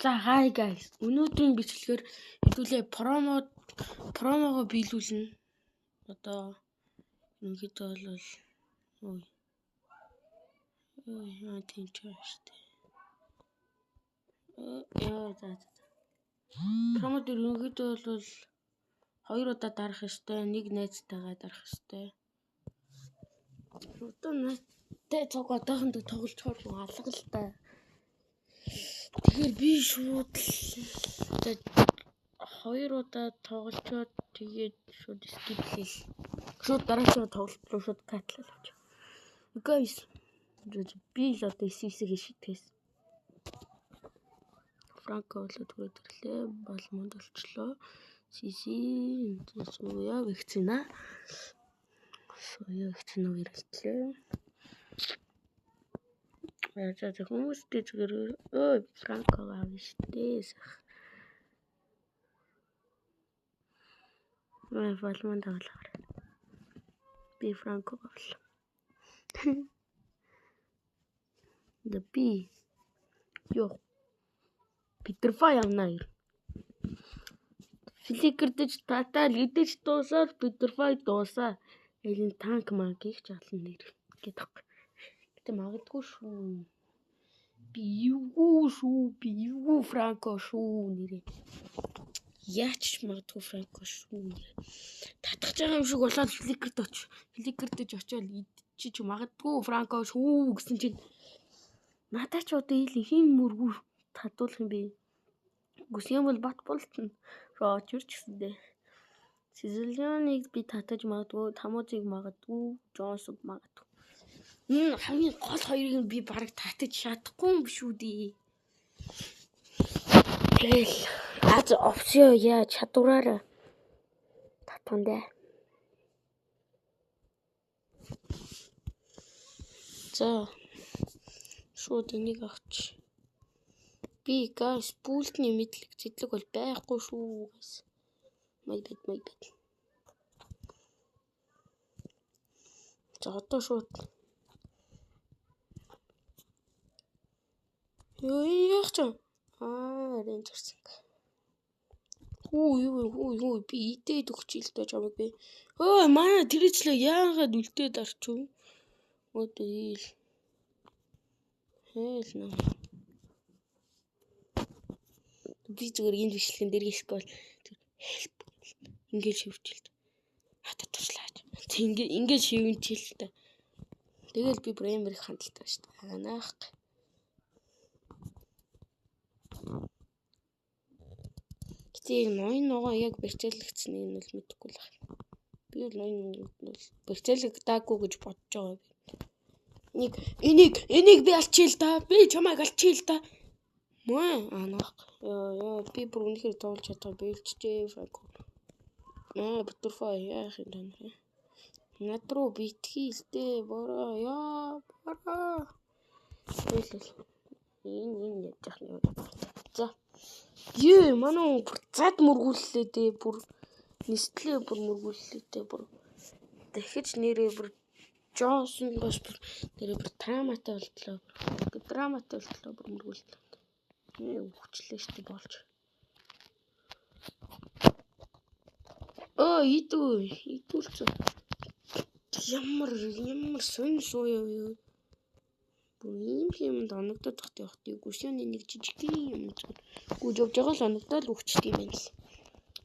За hi guys. Өнөөдрийн бичлэгээр хэдүүлээ промогоо биелүүлнэ. Одоо ерөнхийдөө бол ой. Ой, яа тийм ч байгаа шүү дээ. Яа за за. Промо дээр ерөнхийдөө бол хоёр удаа дарах ёстой, нэг найзтайгаа дарах ёстой. Одоо найзтай цог одоохондоо тоглолцохоор алга л та. Тэгэхээр би шууд л хоёр удаа тоглолцоод тэгээд шууд skip лээл. Шууд дараагийн тоглолт руу шууд катлал авчих. Guys, би л одоо 9-9-ийг шитгэс. Франко болоод түрээд ирлээ. Балмонд олчлоо. Сиси сууя вакцина. Сууя вакцина хэрэглээ. За за хүмүүстэй зүгээр өө Франко авна штэ. Маа балмонд авлаа. Би Франко авлаа. The би ёо Питерфай авна гэр. Фликердэж татаал идэж дуусаад Питерфай дуусаа. Элен танк манкийг ч ална нэр гэдэг. Гэтэ магадгүй шүү. Би эвгүй шүү. Би эвгүй Франко шүү нэрээ. Яач магадгүй Франко шүү нэрээ. Татах байгаа юм шиг болоод фликерд оч. Фликердэж очиод идчих магадгүй Франко шүү гэсэн чинь надад ч одоо ил хин мөргүү татуулах юм бэ? Гүс юм бол бат болтно. Рожер ч гэсэндээ. Сизилионыг би татаж магадгүй, Тамузыг магадгүй, Джонсыг магадгүй. Энэ хамгийн гол хоёрыг нь би бараг татаж чадахгүй юм биш үү дээ. Тэгэл аз опцио яа чадвараараа татсан дээ. За шууд энийг авч. Би guys бүлтний мэдлэг зэдлэг бол байхгүй шүү guys. My bad my bad. За одоо шууд юу яах ч аа аренж ирсэн. Хүү юу хүү юу би идээд өгч ил доо чамайг би. Өө манай тэрийчлээ яагаад үлдээд арчив? Өөдөө ийл. Хэл нэ. Би зүгээр энэ бичлэгэн дээр эсвэл help ингэж шивчил. Хатад туслаач. Тэг ингэ шивэнчил та. Тэгэл би бүр амар их хандaltaй шүү дээ. Анаах. Гэтэ яг ноён ногоо яг барьцаалагдсаныг нь бол мэдэхгүй л байна. Би бол ноён бол барьцаалагдаагүй гэж бодож байгаа би. Энийг би алчил та. Би чамайг алчил та. Маа анаах. Яа би бүр үнэхээр тоглож чадгаа бэлчжээ Франко. Маа Баттерфлай яах юм бэ? Над руу битгий л дээ бороо яа бороо. Тэгэл энэ яаж яах юм. За. Ее манай бүр зад мөргүүллээ дээ бүр нислээ бүр мөргүүллээ дээ бүр дахиж нэрээ бүр Джонсон бас бүр нэрээ бүр драматай болтлоо. Драматай болтлоо бүр мөргүүллээ. Хүчлээ штэ болж. Оо идүү идүүлсэн. Ямар сонь сууя юу. Бүр ийм юмд оногдоод тахт явах тий. Гүшөөний нэг жижиг юм зүгээр. Гүж явж байгаа л оногдоод үхчихдэг юм байна л.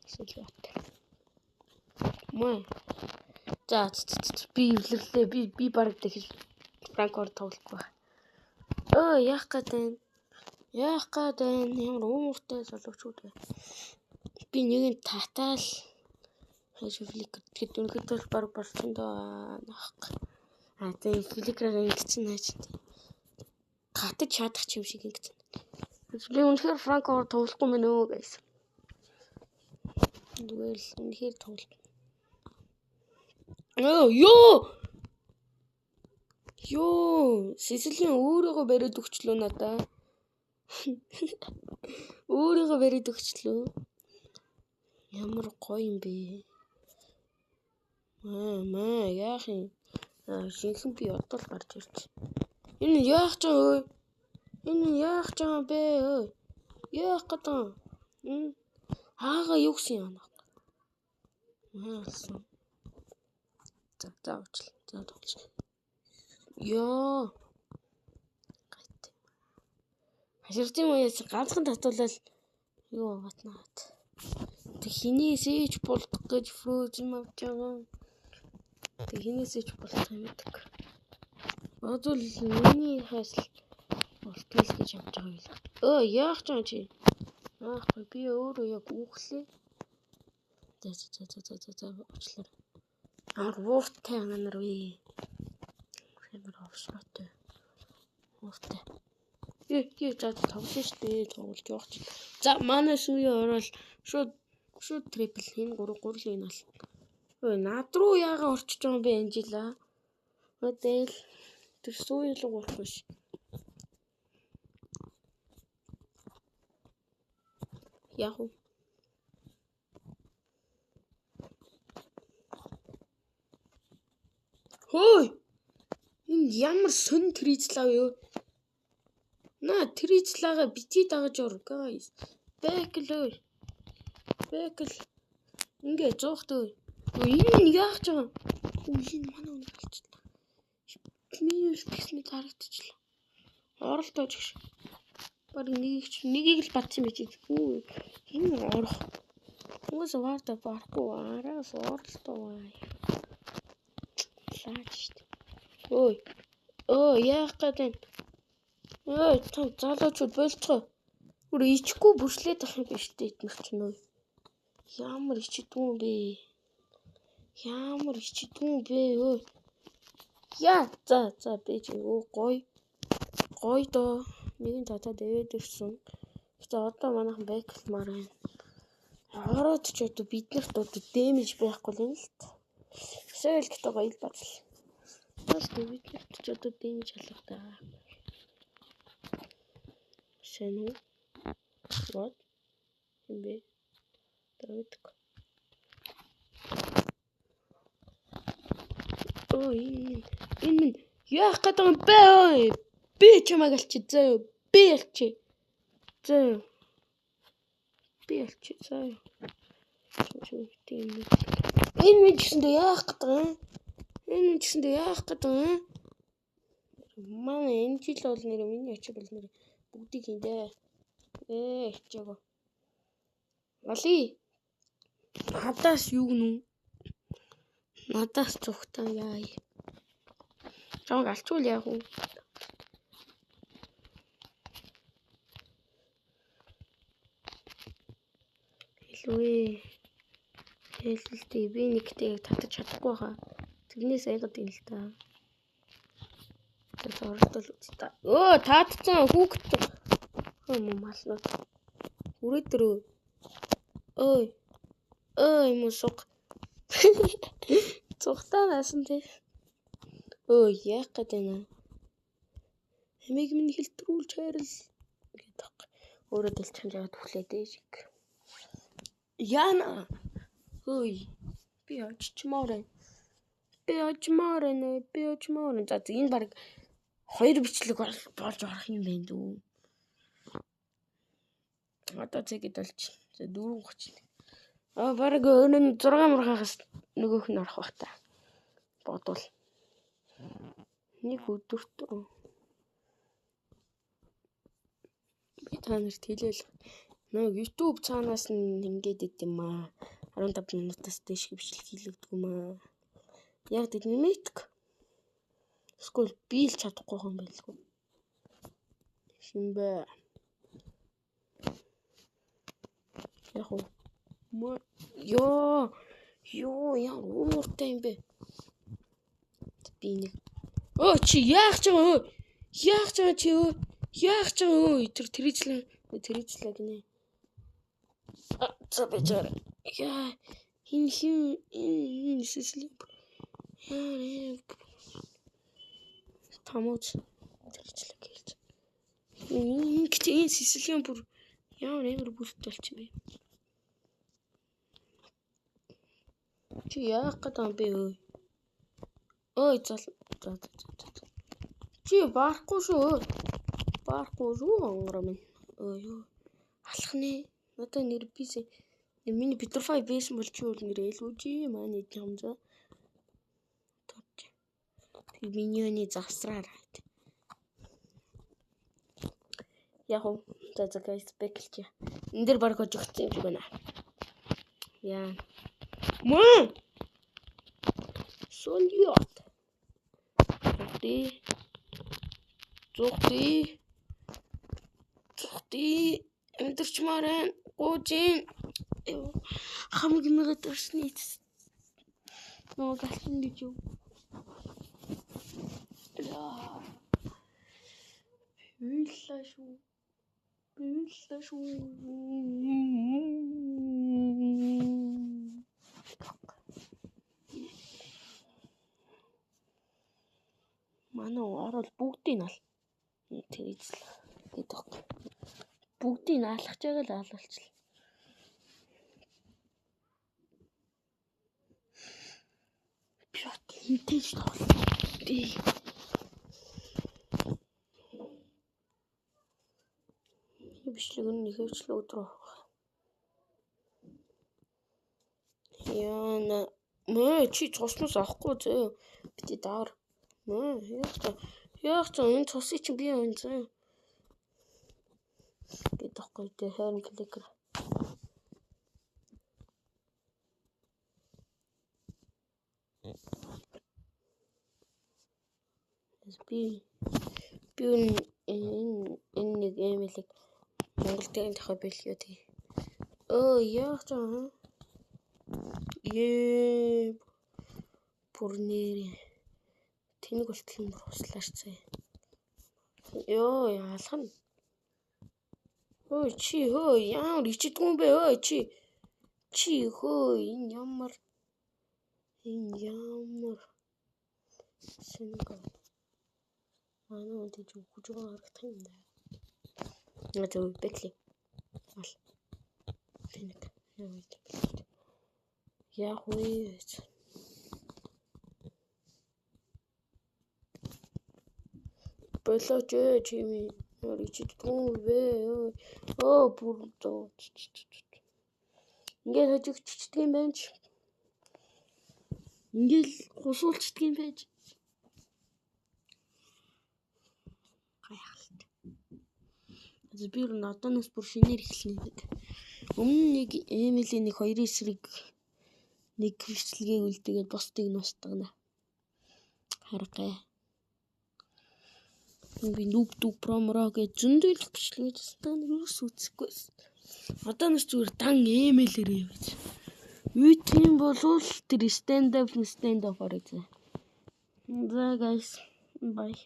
Эсвэл яат. Маа. За би эвлэрлээ. Би бараг дахиж Франкоор тоглохгүй байх. Өө яах гээд байна. Яах гээд байна. Ямар ууртай залуучууд вэ? Би нэг нь татаал хайш фликер. Тэгэхэд үнэхээр бол бараг болсон доо. А тэгээ фликерээр ингэсэн хайч. Татаж чадах юм шиг ингэсэн. Би үнэхээр Франкоор тоглохгүй мэн өө guys. Зүгээр л үнэхээр тоглохгүй. Оо ёо. Ёо, Сисилийн өөрийгөө бариад өгчлөө надаа. Өөрийгөө бариад өгчлөө. Ямар гоё юм бэ? Маа яах юм? Шинхэн би одоо л гарч ирж. Энэ яах ч вэ? Энэ яах ч юм бэ? Яах гэдэг юм? Хаага юу гэсэн юм аа? Хаалсан. За за уучлаа. За тоглож. Йоо. Гайт. Хаширдсан юм яасан ганцхан татуулаад юу батнаад. Тэг хинээс ээж болдох гэж Frozen авч байгаа. Тэг хинээс ээж болдох юм гэдэг. Бодвол миний хайсал болтгол гэж авч байгаа юм л. Өө яах ч юм чи? Аахгүй би өөрөө яг үхлээ. За за за за за за уучлаарай. Амар ууртай ананар вэ. Амар овсоотой. Ууртай. Ээ за тоглоно шүү дээ. Тоглож явах чи. За манай сүүе ороод шууд трипл энэ 3 3 л энэ бол. Ой над руу яагаад орчиж байгаа юм бэ Анжела? Өдөл тэр сүүе л орохгүй ш. Яг уу. Хөөе. Энэ ямар сонь тризлав юу? Наа тризлага бити дагаж ор guys. Back л ой. Back л. Ингээ зуухтай. Өө энэ яах ч юм. Өө энэ манай үнэ болчихлоо. Миний үл тэгсэн мэт харагдчихлаа. Оролтоо ч гэж. Бараг нэгийг л батсан байж. Үу энэ орох. Угсаа варда барахгүй араас оролтоо. Лаач штт. Ой. Өө яах гээд байна? Ой та залуучууд болцгоо. Бүр ичихгүй бүршлээд ах юм биш үү эднэр чинь өө. Ямар ичдүү юм бэ? Ямар ичдүү юм бэ өө. Яа за за би чи өө гоё. Гоё доо. Нэгэн татаад ивэд ирсэн. Гэтэ одоо манайхан бэклмаар байна. Ороод ч одоо биднэрт одоо дэмэж байхгүй юм л та. Сэл гэтэ гоё л бацл. Бас биднэрт ч одоо дэмэж алга та. Сайн уу? What? Юм бэ? Давидк. Ой энэ минь яах гэдэг юм бэ? Би чамайг алчи заа юу? Би алчи. Заа юу? Би алчи заа юу? Энэ минь гэсэндээ яах гэдэг юм? Энэ минь гэсэндээ яах гэдэг юм? Манай энэ жил бол нэр миний очив бол нэр бүгдийг хийдэ. Хичээгөө. Али. Надаас юу гэнэ? Надаас зүхтаа яа. Чамайг алчвал яах вэ? Хэлвэ. Хэлэлтэй би нэгтэй яг татаж чадахгүй хаа. Тэрнээс айгаад юм л та. За оролдол үз та. Өө таатцсан хүүхэд. Хөө малнууд. Хүрээ дөрөө. Ой. Ой мусук. Цухтаа насан тий. Өө яах гээд байна. Амийг минь хилтрүүлж хайрл гэдэг. Өөрөө дэлчих юм жаад түхлээ дээ шиг. Яна. Хөөй. Би очимоор байна. Би очимоор байна. Би очимоор. За энэ баг хоёр бичлэг болж орох юм байна дүү. Одоо зэгэд болж. За 4:30. Аа баг өнөө 6 мурхахаас нөгөөх нь орох бах та. Бодвол. Нэг өдөрт би та нарт хэлээл. Нөө YouTube цаанаас нь ингээд идэм юм аа. 15 минутаас дээш бичлэг хийлэгдэг юм аа. Яг тэд нэмэгдэх. Эсвэл би л чадахгүй юм байлгүй. Шимбэ. Яг уу. Йоо. Йоо яа ууртай юм бэ. Би нэг. Өө чи яах ч юм өө. Яах ч юм чи өө. Яах ч юм өө. Тэр тэрийчлээ. Тэрийчлээ гинэ. За бечара. Яа хин хин энэ сэслээ. Яа тамууч тэрийчлээ гэлж. Энэ гэтээ энэ сэслэгийн бүр ямар амар бүрт болчих юм бэ. Чи яах гэдэг юм бэ өө? Ой зал за за за. Чи баарахгүй шүү. Баарахгүй шүү онгороо минь. Ой ёо. Алах нэ. Надаа нэр бийсэн. Миний Petrify байсан бол чи бол нэр элгүүжээ. Манай юм за. Тэр миньоны завсраар. Яг уу. За за guys бэклж. Энэ дээр баг хожигдсон юм шиг байна. Яа. Мөн. Солиот. Зүгти. Зүгти. Зүгти. Амьдарчмаар байна. Гуужин. Хамаг юмгаа дурсны эцэс. Нөгөө галсан гэж юу? Бэлла шүү. Бэлла шүү. Манай орол бүгдийг нь ал. Тэгэж л гэдэг. Бүгдийг нь алгаж байгаа л алгалчлаа. Би бот хинтэж тоглоо. Бичлэг нь ихэвчлэн өдөр авах. Яна мөө чи цуснаас авахгүй зөө. Бити доор. Мөө яах вэ? Яах вэ? Энэ цусыг чи би өн зөө. Гэдэг байхгүй дээ. Хайрын кликер. Би би энэ энэ нэг эмэлэг Монгол дээр тахаа бэлгээ тий. Өө яах вэ? Ее бүр нэр тэнэг болтол нь бүр услаач зэ. Йоо алхана. Өө чи хөө ямар ичдэггүй юм бэ? Өө чи чи хөө энэ ямар сэнгэ. Манай хүн тийч үхэж байгаа харагдах юм да. Наа зөв бэкли. Ал. Тэнэг. Яах вэ? Болооч ээ чими. Ямар ичдэггүй юм бэ? Өө бүр зөө. Ингээд хожигдчихдаг юм байна ч. Ингээл хусуулчдаг юм байж. Гайхалтай. Би ер нь одооноос бүр шинээр эхэлнэ гэдэг. Өмнө нэг Эмилийн нэг хоёрын эсрэг нэг бичлэгийг үлдээгээд бусдыг нь устгана. Харгай. Би нүб дү промро гэж зөндөл бичлэг хийжсэн. Та нар юус үзэхгүй байсан. Одооноос зүгээр дан Эмилээр явж. Юу тийм болвол тэр stand up орё. За guys. Bye.